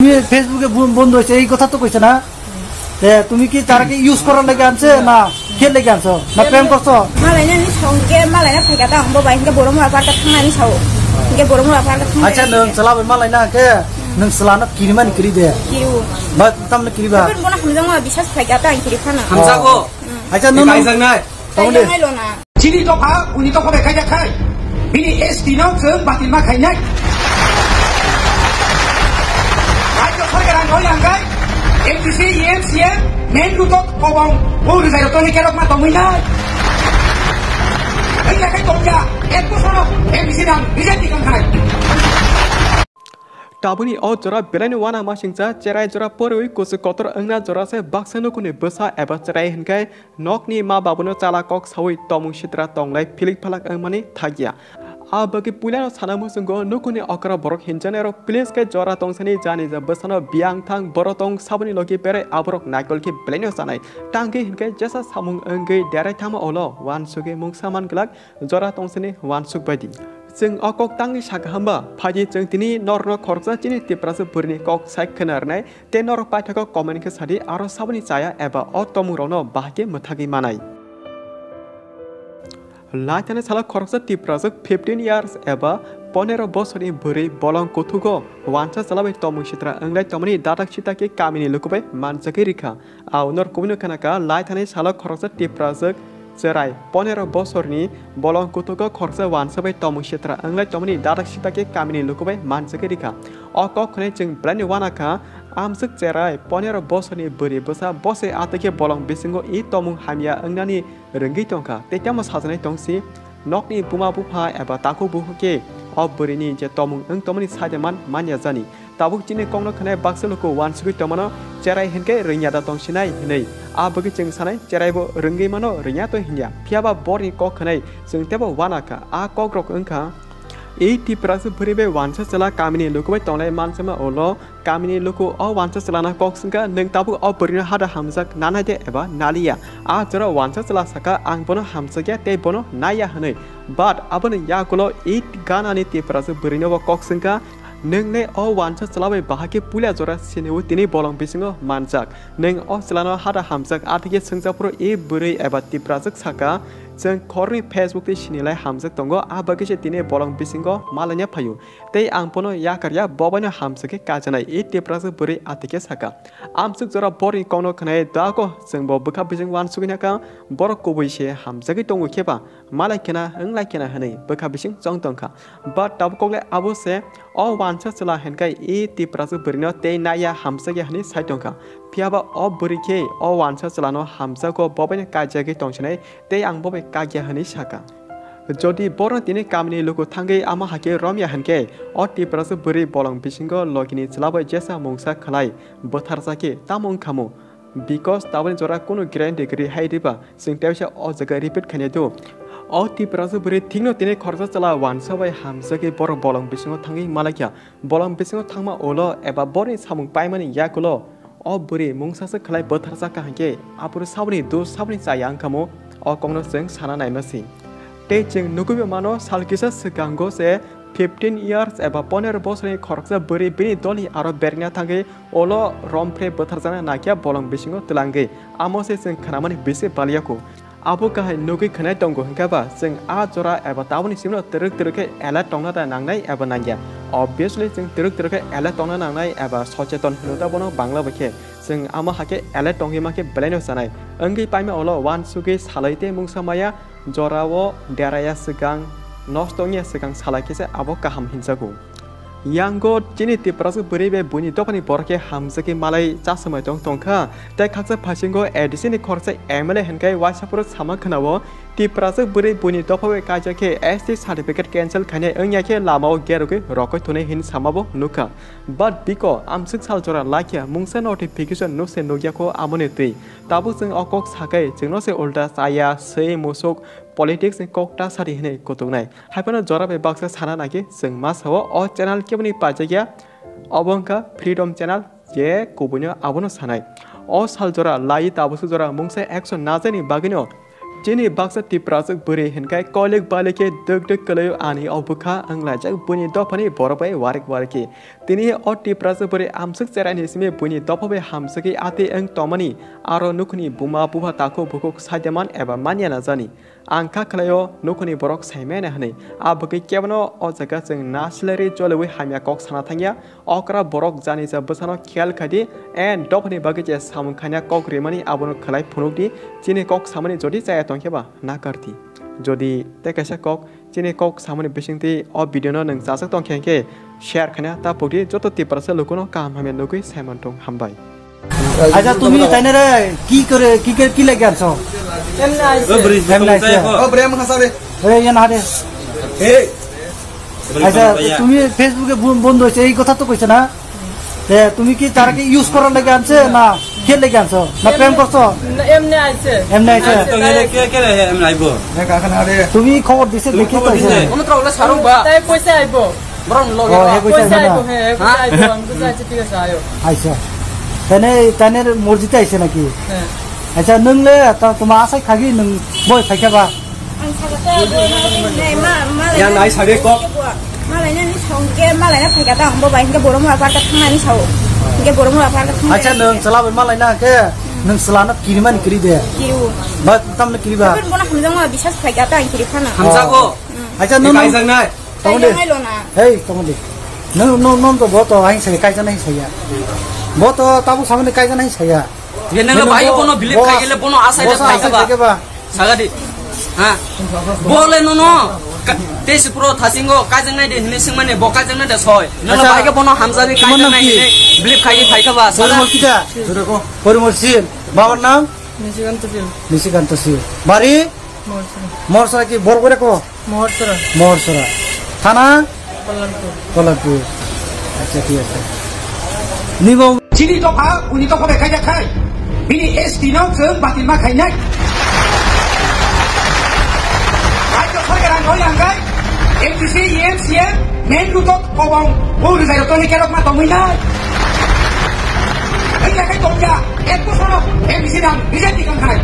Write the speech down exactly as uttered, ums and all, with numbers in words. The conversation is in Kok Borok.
তুমি Facebook-এ বন-, বন্ধ হয়েছে, এই কথা তো কইছে না? এ, তুমি কি তারাকে ইউজ করার লেগে আনছে না কে লেগে আনছো? না প্রেম করছো? Malai nani song ke malai na phaika ta ang bo bai hingke borok mura parka thangnani sao. Hingke borok mura parka thang. Acha, nwng chwla bai malai na ke, nwng chwla no kirimani kiri de. Kiru. Ba, tamno kiriba? Bono hamjak ma bisas phaika ta ang kiri phano. Hamjago. Acha, nwng kaijaknai. Tamo de. Kaijaknai lo na. Chini dopha, uni dopha bai khaijak khai. Bini S T no chwng batil ma khainai. Rajya sarkar ang oi angkai. M D C, E M, C M, main road o kobong, bo rijai rok toni kerok ma tongwi nai. Oi na kai tongya, ek bosor M D C nang, rijai tikang khai. Tabukni o jora belaino wana masingcha cherai jora porwi kuchuk kotor wngna jora se baksa nukuni bwsa eba cherai hinkai nokni ma babuno chala kok sawi tomung sitra tonglai philik phalak wngmani thakya. A bagwi puilano sana muchungo nukuni okra borok hinjanairok please khe jora tongsani jani ja bwsano biyang thang boro tong saboni logi berai aborok naikol khe belaino chanai. Tangwi hinkai jesa samung wngwi derai thangma olo wansugwi mungsa man glak jora tongsani wansuk baidi. Chwng o kok tangwi sakha hamba, phaidi chwng tini norokno khoroksa chini Tiprasa bwrwini kok sai khna rwnai, tei norok paithago comment khe sadi, aro saboni chaya eba o tomungrokno bahai khe mwthagwi manai. Laithani salo khoroksa Tiprasa fifteen years eba ponero bosorni bwrwi bolong kuthugo wansa chwla bai tomung sitra wnglai tongmani dadak sita khe kamini luku bai manjagwi rikha. Aunor kubui no khna kha, lai thani salo khoroksa Tiprajwk cherai ponero bosorni bolong kutugo khoroksa wansa bai tomung sitra wnglai tongmani dadak sita khe kamini luku bai manjagwi rikha. O kok khwnai chwng belai ni wana kha, amswk cherai ponero bosorni bwrwi bwsa bose atwi khe bolong bisingo i tomung hamya wngnani rwngwi tongkha tei tamo sajaknai tongsi nokni buma bupha eba takhuk bukhuk khe o bwrwini je tomung wng tongmani saida man manya jani. Tabuk chini kokno khwnai baksa luku wansugwi tongmano cherai hinkhe rwngya da tongsinai hinwi. A bagwi chwng sanai cheraibo rwngwi mano rwngya to hinya. Phiyaba borni kok khwnai chwng teibo wana kha. A kokrok wngkha, ei Tiprasa bwrwi bai wansa chwla kamini luku bai tongnai mansama ulo kamini luku o wansa chwlano kok swngkha, "Nwng tabuk o bwrwino hada hamjak nanai de eba naliya?" A jora wansa chwla sakha, "Ang bono hamjakya tei bono naiya," hinwi. But aboni yagulo ei ganani Tiprasa bwrwinobo kok swngkha, "Nwng le o wansa chwla bai bahai khe puila jora siniwi tini bolong bisingo manjak. Nwng o chwlano hada hamjak," athikhe swngchapro e bwrwi eba Tiprajwk saka, "Chwng khoroknwi Facebook tei sinilai hamjak tongo, a bagwi se tini bolong bisingo malaina phaio. Tei ang bono yakarya, bo baino hamjakhe kajanai," e Tiprajwk bwrwi athikhe saka. Amswk jora borni kokno khwnai dago chwngbo bwkha bising wansugwi nakha, borok kubui se hamjagwi tongo kheba. Malai khena, wng lai khena hwnwi bwkha bising chong tong kha. But tabuk kok le abo se, o wansa chwla hinkhe e Tiprasa bwrwino tei naiya hamjakya hwnwi sai tong kha. Phiyaba o bwrwi khe o wansa chwlano hamjago, bo baino kaijagwi tongsinai tei ang bo bai kakya hwnwi sa kha. Jodi borno tini kamini luku thangwi amo hakhe romya hinkhe, o Tiprasa bwrwi bolong bisingo logini chwla bai jesa mungsa khlai bwtharjakhe tamo wng khamu? Because taboni jora kunu guarantee kwrwi hai riba, chwng teisa o jaga repeat khainai do. O Tiprasa bwrwi thikno tini khoroksa chwla wansa bai hamjagwi borok bolong bisingo thangwi malaikha. Bolong bisingo thangma ulo eba borni samung paimani yakulo o bwrwi mungsasa khlai bwtharjakha hinkhe aphuru saboni do saboni chaya wngkhamu, o kokno chwng sana naima si. Tei chwng nugwibo mano, sal kisa swkango se fifteen years eba ponero bosorni khoroksa bwrwi bini dolni aro berengna thangwi ulo romphre bwtharjakna naikha bolong bisingo twlangwi. Amo se chwng khnamani bisi baliya kho. Abo kahai nugwi khwnai tongo hinkhe ba chwng a jora eba taboni simino twrwk twrwk khe alert tongna da nangnai eba nangya? Obviously chwng twrwk twrwk khe alert tongna nangnai eba socheton hino da bono Bangla bai khe. Chwng amo hakhe alert tongwi mankhe belaino chanai. Wngwi paima ulo wansugwi salai tei mungsa maya jorao deraya swkang, nosto wngya swkang salai khe se abo kaham hinjago. Yango chini Tiprasa bwrwi bai buini dophani borok khe hamjakhe malai chasamai tong tongkha. Tei khaksa phasingo A D C ni khoroksa M L A hinkhe waisa phuru sama khwnao, Tiprasa bwrwi buini dopha bai kaijak khe S T certificate cancel khainai wngya khe lamao gerogwi rokoi thunai hin samabo nukha. But biko amswk sal jora laikha mungsa notification nukse nukya kho amoni twi. Tabuk chwng o kok sakai chwngno se ulta chaya, swi, musuk, politics ni kok ta sadi hinwi kutuknai. Haiphano jora bai baksa sana nangkhe chwng ma sao o channel keboni paijakya, obo wngkha Freedom Channel, je kubuino abono sanai. O sal jora lai tabukso jora mungsa action najakni bagwino Chini baksa Tiprajwk bwrwi hinkhai kolik balik khe dwk dwk kwlaio ani o bwkha wnglaijak buini dophani borok bai warik warik khe. Tini o Tiprajwk bwrwi amswk cheraini simi buini dopha bai hamswkwi atwi wng tongmani aro nukhuni buma bupha takhuk bukhuk saidaman eba manya na jani. Ang kha khlaio nukhuni borok saimanya hwnwi. A bwkhe kebono o jaga chwng na silari choliwi hamya kok sana thangya. Okra borok jani ja bwsano khiyal khai di, and dophani bagwi je samung khaina kok rimani abono khlai phunuk di, chini kok samani jodi chaya tongkhe ba nakar di. Jodi tei kaisa kok chini kok samani bisingtwi o video no nwng chajak tongkhe hinkhe share khaina ta pok di, joto Tiprasa lukuno kaham hamya nugwi saiman tong, hambai. আচ্ছা, তুমি তাইনারে কি করে, কি করে, কি লেগে আনছো? এমনি আইছে। এমনি আইছে। ও, ব্রেম হাসাবে। এই, এ না রে। এই। আচ্ছা, তুমি Facebook-এ বন-, বন্ধ হয়েছে, এই কথা তো কইছে না? এ, তুমি কি তারা কি ইউজ করার লেগে আনছে না কি লেগে আনছো? না প্রেম করছো? না, এমনি আইছে। এমনি আইছে? আইছে, তাই কে, কে, কে, এমনি আইবো? তুমি খবর দিছে, দেখি তো আইছে। তাই পয়সা আইবো। Borok ni loge oro. He pwisa aibw na? Pwisa aibw, he pwisa aibw, ang pwisa aibw, thik ase, ayo. Aisa. Tane, tane morjite aise naki? He. Aisa, nwng le, ta, tuma asai khagi nwng boi phaikha ba? Ang sakha ta, boi ma, ma, ma, ya, nai sabe ko. Malai na ni song ke, malai na phaikha ta, ang bo bai, hingke borok mura parka thangnani sao. Hingke borok mura parka thangnani. Aisa, nwng chwla bai malai na ke, nwng chwla no kiri mani kiri de. Kiri u. Ba, tam no kiri ba. Bono hamjakma bisas phaikha ta, ang kiri phano. Hamjago. Aisa, nwng, nwng. Kaijaknai. Tongdi. Kaijaknai lo na. Hei, tongdi. Nwng, nwng, nwng to bo to aing saya, kaijaknai saya. Bo to tabuk samani kaijaknai saya. Ye nang bai bono believe khai gele bono asai de khai ba. Sagadi. Ha. Bo le no no. Tesi pro thasingo kaijaknai de hini singmani bo kaijaknai de soi. Nang bai bono hamjani kaijaknai hini believe khai khai ba. Porimor kita? Porimor Sil. Babar nam? Nishikanta Sil. Nishikanta Sil. Bari? Morsora. Morsora ki bor gore ko? Morsora. Morsora. Thana? Kollanpur. Kollanpur. Acha, thik ase. Nibo. Chini dopha, uni dopha bai khaijak khai. Bini S T no chwng batil ma khainai. Rajya sarkar ang hoi ang khai. M D C, E M, C M, main road o kobong, bo rwjai rok tongwi kerok ma tongwi nai. Wngya khe tongya, ek bosor M D C nang B J P tong khai.